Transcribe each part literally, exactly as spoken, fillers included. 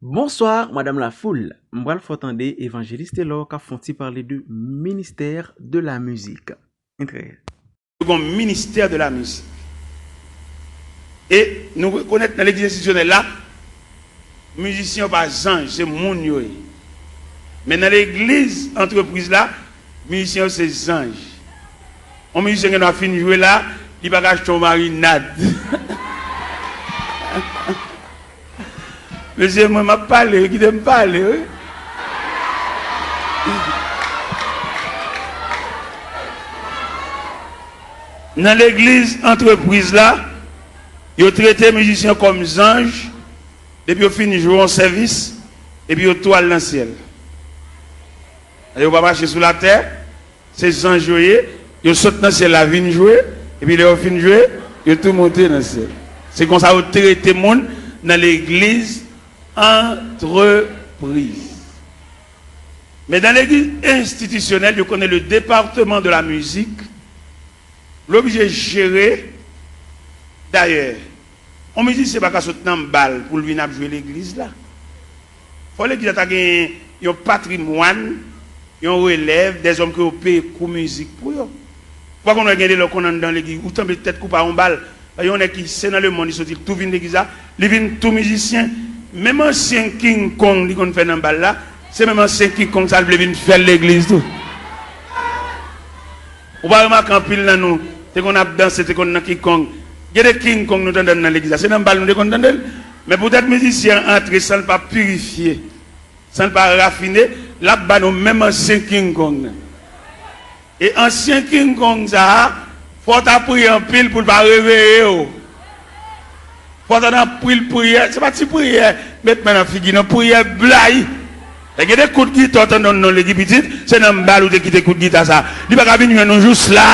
Bonsoir, Madame la Foule. M pral fè w tande Evanjelis Telor k ap fè yon ti pale de ministère de la musique. Antre. Gon ministè de la mizik. E nou rekonèt nan legliz enstitisyonèl la, mizisyen yo pa zanj, se moun yo ye. Men nan legliz antrepriz la, mizisyen yo se zanj. Yon mizisyen gen dwa fin jwe la, li pa ka achte yon marinad. Mesye, mwen, m ap pale, wi, kite m pale, wi. Nan legliz antrepriz la, yo trete mizisyen kòm zanj, depi yo fin jwe yon sèvis, epi yo tou al nan syèl. Yo pa mache sou latè, se zanj yo ye, yo sot nan syèl la vin jwe, epi lè yo fin jwe, yo tou monte nan syèl. Se konsa yo trete moun nan legliz antrepriz. Men dan legliz enstitisyonèl, yo konnen le département de la musique, l oblije jere. Dayè, yon mizisyen pa ka sot nan bal pou l vin ap jwe legliz la. Fò legliz la ta gen yon patrimwàn, yon relèv, dèzòm ke yo peye kou mizik pou yo. Ou pa konn wè gen de lè w konn anndan legliz, ou tanbe tèt kou pa yon bal. Yon nèg ki se nan lemonn li soti, li tou vin legliz la, li vin tou mizisyen. Menm ansyen King Kong li konn fè nan bal la, se menm ansyen King Kong sa l vle vin fè l legliz tou. Ou pa remake anpil nan nou te konn ap danse, te konn nan King Kong. Gen de King Kong nou tande nan legliz la, se nan bal nou te konn tande l. Men poutèt mizisyen an antre san l pa pirifye, san l pa rafine, l ap ba nou menm ansyen King Kong nan. E ansyen King Kong sa a, fò w ta priye anpil pou l pa reveye w. Fò w ta nan pil priyè, se pa ti priyè, met men nan figi, non, priyè blayi. E gen de kout gita w tande nan legliz pitit, se nan bal ou te kite kout gita sa. Li pa ka vin jwenn nou jous la.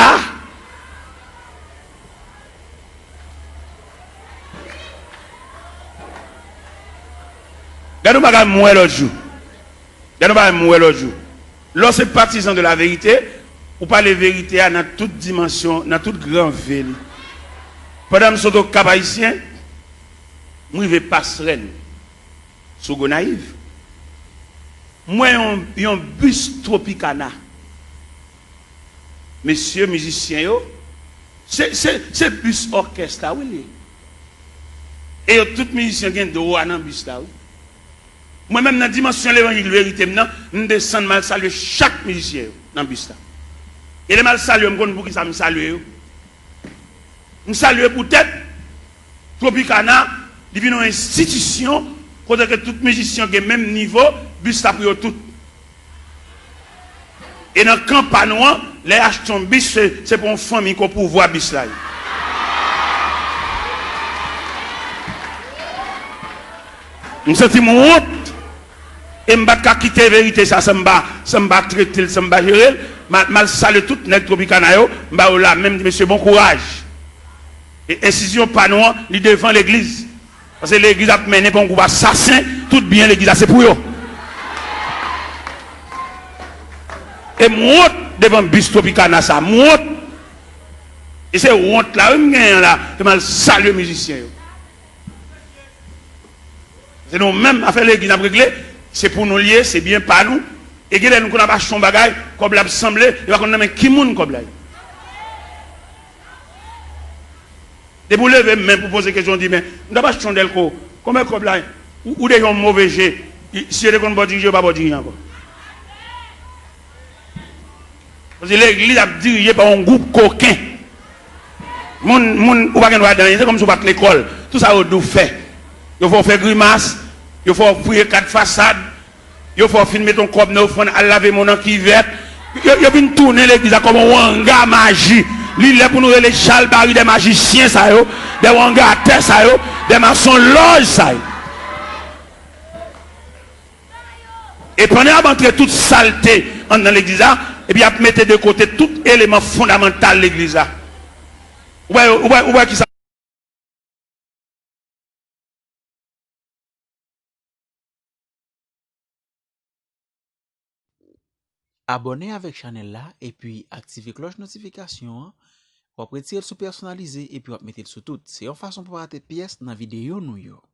Gade yon bagay m wè lòt jou. Gade yon bagay m wè lòt jou. Lè w se patizan de la verite, ou pale verite a nan tout dimansyon, nan tout gran ve li. Pandan m sot Okap Ayisyen, m rive Pasrèn, sou Gonayiv. M wè yon, yon bis Tropicana. Mesye mizisyen yo, se, se, se bis òkès la, wi, li ye. E yo tout mizisyen gen dwa nan bis la, wi. Mwen menm, nan dimansyon levanjil verite m nan, m desann, m al salye chak mizisyen yo nan bis la. E lè m al salye yo, m konn poukisa m salye yo. M salye poutèt Tropicana, li vin yon enstitisyon kote ke tout mizisyen gen menm nivo, bis la pou yo tout. E nan kan pa nou an, lè y achte yon bis, se, se pou yon fanmi ke w pouvwa bis la ye. M santi m wont, e m pa t ka kite verite sa san m pa, san m pa trete l, san m pa jere l. M al, m al salye tout nèg Tropicana yo, m ba yo lamen, m di, "Mesye, bon kouraj." E enstitisyon pa nou an, li devan legliz. Paske legliz ap mennen pa yon gwoup asasen, tout byen legliz la se pou yo. E m wont devan bis Tropicana sa, m wont. E se wont la, wi, m genyen la, ke m al salye mizisyen yo. Se nou menm, afè legliz n ap regle, se pou nou l ye, se byen pa nou. E gen lè nou konn ap achte yon bagay, kòb la ap sanble, yo pa konn nan men ki moun kòb la ye. Depi w leve men pou poze kesyon, w di, "Men, m t ap achte yon dèlko, konbyen kòb la ye?" Ou, ou deja yon move je. Si yo te konn ba w dirije, yo pa ba w dirije ankò. Paske legliz ap dirije pa yon gwoup koken. Moun, moun, ou pa gen dwa di anyen, se kòmsi w pa t lekòl. Tout sa yo di w fè. Yo fè w fè grimas, yo fè w fouye kat fasad, yo fè w fin mete yon kòb nan ofrann, al lave men w nan kivèt. Yo, yo vin tounen legliz la kòm yon wanga maji. Li lè pou nou rele chalbari dè majisyen sa yo, dè wangatè sa yo, dè masonlòj sa yo. E pandan y ap antre tout salte anndan legliz la, epi y ap mete de kote tout eleman fondamantal legliz la. Ou wè, ou wè, ou wè kisa? Abòne avèk chanèl la epi aktive klòch notifikasyon an. W ap retire l sou pèsonalize epi w ap mete l sou tout. Se yon fason pou pa rate pyès nan videyo nou yo.